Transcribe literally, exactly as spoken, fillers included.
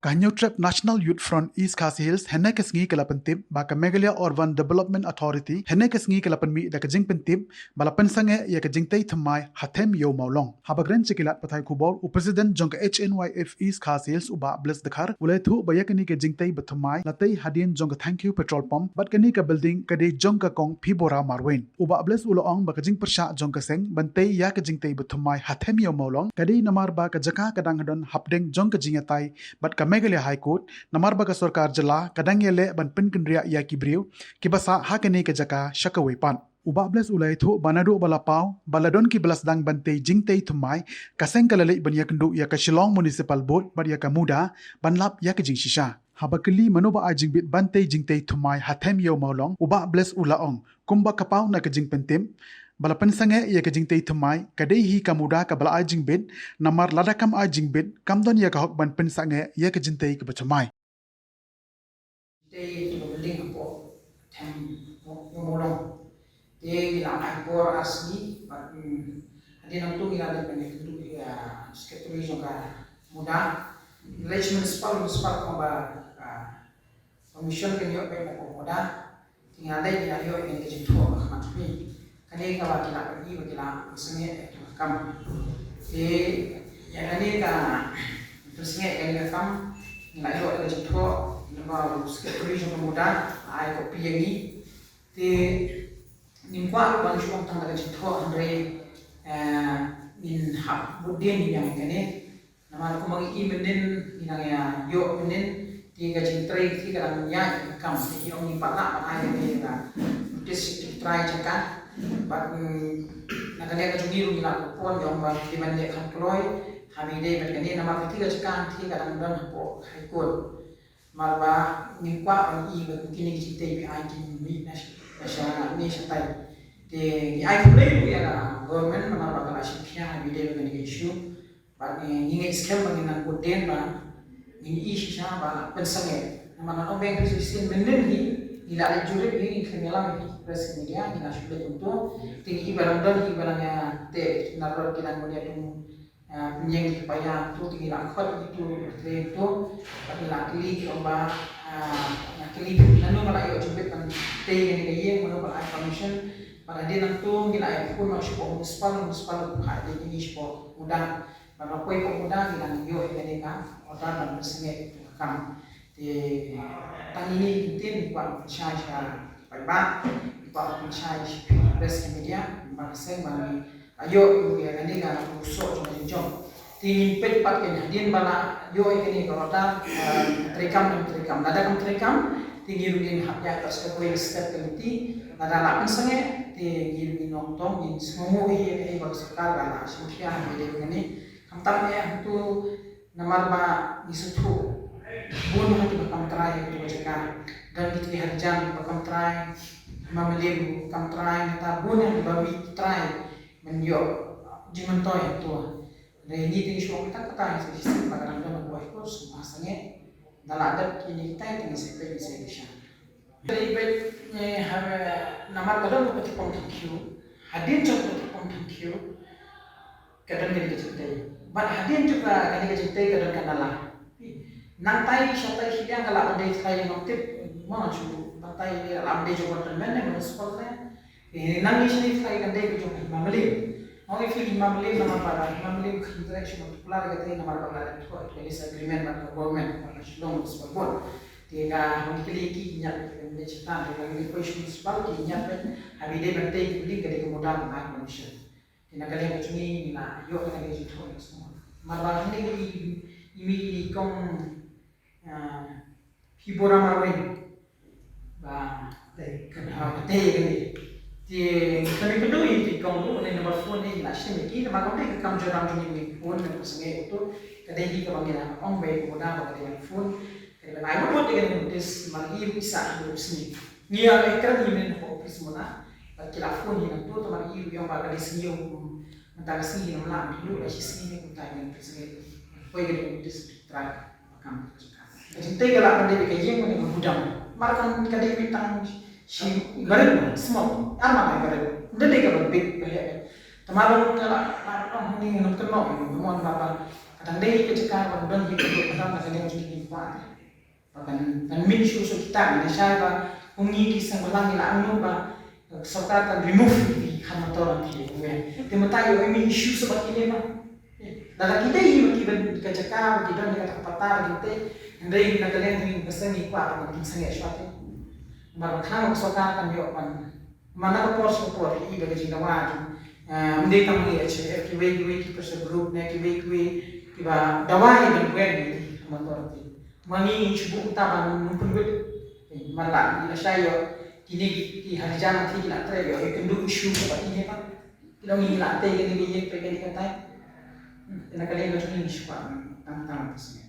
Hynñiewtrep National Youth Front East Khasi Hills hynne ka sngi ka la pyntip ba ka Meghalaya Urban Development Authority hynne ka sngi ka la pynmih da ka jingpyntip ba la pynsangeh ïa ka jingtei thymmai ha Them Ïew Mawlong. Haba kren sha ki lad pathai khubor, u President jong ka H N Y F East Khasi Hills, u Bah Bless Dkhar, u la ïathuh ba ïa kane ka jingtei ba thymmai la tei hadien jong ka Thank You Petrol Pump, bad kane ka building ka dei jong ka Kong Phibora Marwein. U Bah Bless u la ong ba ka jingpyrshah jong ka seng ban tei ïa ka jingtei ba thymmai ha Them Ïew Mawlong ka dei namar ba ka jaka ka dang don hapdeng jong ka jingïatai bad ka Meghalaya High Court, namar ba ka sorkar jylla ka dang ïaleh ban pynkynriah ïa ki briew kiba sah ha kane ka jaka sha kawei pat. U Bah Bless u la ïathuh ba naduh ba la paw ba la don kiba la sdang ban tei jingtei thymmai, ka seng ka la leit ban ïakynduh ïa ka Shillong Municipal Board bad ïa ka MUDA ban lap ïa ka jingshisha. Haba kylli mano ba ai jingbit ban tei jingtei thymmai ha Them Ïew Mawlong, u Bah Bless u la ong, kumba ka paw na ka jingpyntip ba la pynsangeh ïa ka jingtei thymmai, ka dei hi ka MUDA kaba la ai jingbit, namar lada kam ai jingbit kam don ïa ka hok ban pynsangeh ïa ka jingtei kaba thymmai. Te ki ba building hapoh Them Ïew Mawlong. Te ngi la ai por ar sngi bad, mm, hadien nangto ngi la leit ban ïakynduh ïa secretary jong ka MUDA. Ngi leit sha municipal, municipal kumba, ah, permission kan ïoh beit na ka MUDA. Te ngi la leit ngi la ïoh ïa kane ka jingthoh ha khmat phi. Kane kaba ki la pyni ba ki la pynsangeh ïa ka kam. Te ïa kane ka pynsangeh ïa kane ka kam ngi la ïoh ïa ka jingthoh, namar u secretary jong ka MUDA la ai copy ïa ngi. Te ngim kwah ruh ban shu ong tang da ka jingthoh hynrei, eh, ngin hap bud dien biang ïa kane. Namar kumba ngi i mynnin, ngi nang ïa ïoh mynnin, te ka jingtrei te ka dang ïaid ka kam, te ki ong ngim pat lah ban ai ïa ka notice ki trai jaka. Bad, mm, na ka liang ka jong ngi ruh ngi la pynbun ïa ong ba ki ban leh kham kloi, ha ba ïadei bad kane namar kata ka jaka te ka dang don hapoh High Court. Namar ba ngim kwah ban i ba kine ki jingtei ba ai kin mih na sh-, na sha ne shatai. Te ngi ai khublei ruh ïa ka government namar ba ka la shim khia ha ba ïadei bad kane ka issue. Bad ngi, ngi ngeit skhem ba ngin nang bud dien ba ngin i shisha ba la pynsangeh. Namar ngan ong biang phi shisien mynnin hi, ngi la leit jurip hi, ngi khlem ïalam ïa ki press media, ngi la shu leit kumto. Te ngi i ba dang don, ngi i ba dang ïa te na rot ki dang bud ïa tung, ah, pynïeng ki paia to, te ngi la khot ïa ki to, trei to. Bad ngi la kylli ki ong ba, ah, ngi la kylli nano ba la ïoh jingmut ban tei kane ka ïing, mano ba la ai permission. Bad hadien nangto ngi la ïa phone noh sha municipal, municipal ka phah ïa ngi sha MUDA. Bad la poi ka order ngi dang ïoh ïa kane ka order ban pynsangeh ïa ka kam. Te tang ine i kyntien ngi kwah ban pynshai sha ki paidbah, ngi kwah ban pynshai sha phi press media, ba ka seng ba ngi la ïoh ïa kane ka ruh soh jong ka jingjop. Te ngin peit pat kein hadien ba la ïoh ïa kane ka order, eh, treikam ne em treikam. Lada kam treikam, te ngi ruh ngin hap ïaid pat sha ka step committee, lada la pynsangeh, te ngi ruh ngin ong tong, ngin sngewnguh ïa kane ba ka sorkar ka la shim khia ïa kane. Khamtam eh hangto namar ba ngi sngewthuh bun ha kiba kam trai ha kiba jaka. Don kito ki harijan kiba kam trai, Hima Mylliem kam trai, nangta bun ha kiba mih trai ban ïoh jingmyntoi hangto. Hynrei ngi te ngi shu ong kata kata ngi sa shisien ba ka dang don ha ka High Court, sngewbha sangeh. Da la dep kine kitai te ngi sa peit ngi sa ïa kyrshan. Dei beit, eh, ha, namar ka don ka pynthikpong thangkhiew. Hadien jong ka pynthikpong thangkhiew ka don kane ka jingtei. Bad hadien jong ka, kane ka jingtei ka don ka nala. Nangtai shatai shiliang ka lah ban dei trai jong Nongtip, mo shu batai ka lah ban dei jong Cantonment ne, municipal ne. Eh, nangne shane trai kan dei ka jong Hima Mylliem. Mo ngi feel Hima Mylliem namar ba Hima Mylliem ka jingtrai shu ban popular ka tei namar ba ka la dep thoh ka lease agreement bad ka government bad ka Shillong Municipal Board. Te ka haba ngi kylli ki ñiad beit, ki leh shata, te ka ngi poi sha municipal ki ñiad beit, haba dei ban tei ka building ka dei ka MUDA ban ai permission. Te na ka liang ka jong ngi ngi la ïoh kane ka jingthoh na ka sngi. Namar ba hangne i, i mih i Kong, ah, Phibora Marwein. Ba, te kan ha te kane. Te kane ka dei i Kong ruh, ne number phone ne la shim ïa ki, namar kam dei ka kam jong ram jong ngi phone ne ka sngewthuh. Ka dei hi kaba ngi la ong ba ïa ka MUDA ba ka dei ban phone. Ka dei ban ai mut mut ïa kane ka notice, namar i ruh i sah ha u sngi. Ngi ïa kren ïa mynnin hapoh office MUDA. Bad ki la phone hi nangto, te namar i ruh i ong ba ka dei sngi, um, mynta ka sngi ngim lah ban ïoh, la shi sngi ne kumta ïa kane ka sngi. Poi kane ka notice trai ba kam ka jaka. Ka jingtei ka lah ban dei ka ïing ne ka gudam. Namar kan ka dei beit tang shi barit, small, arngut barit. Ym dei kaba big ba heh. Te namar ka lah, lah ban ong hangne ngam kynnoh, namar ba Ka dang dei ka jaka ba don hi ka dei ka dang ka dei jong ki kwah. Ba kan kan min shu shu kita na shai ba kum ngi ki seng balang ngi la anu ba sorkar kan remove ki kham motor ki wen. Te mynta ïoh min shu shu ba ki ne ma. Lada ki dei ma ki ban ka jaka ba ki don ka pata ba ki te. Dei na ka leng ngi ka seng ngi kwah ba ki seng ïa shwa te. Ba ka khang sorkar kan ïoh ban Mana ka por sha ka por i ba ka jingdawa ki. Ym dei tang i H F kiwei kiwei ki pressure group ne kiwei kiwei kiba dawa i ban wen i ka motor ti. Ma ngi ngi shu buh ta ban num pynwit. Man la i la sha ïoh kine ki ki Harijan ti ki la trei ïoh i kynduh issue kaba kine pa. Ki long i la te kine ki yek pe kine ka tai. Kine ka dei ka jong ngi shu pa tang tang ka sngi.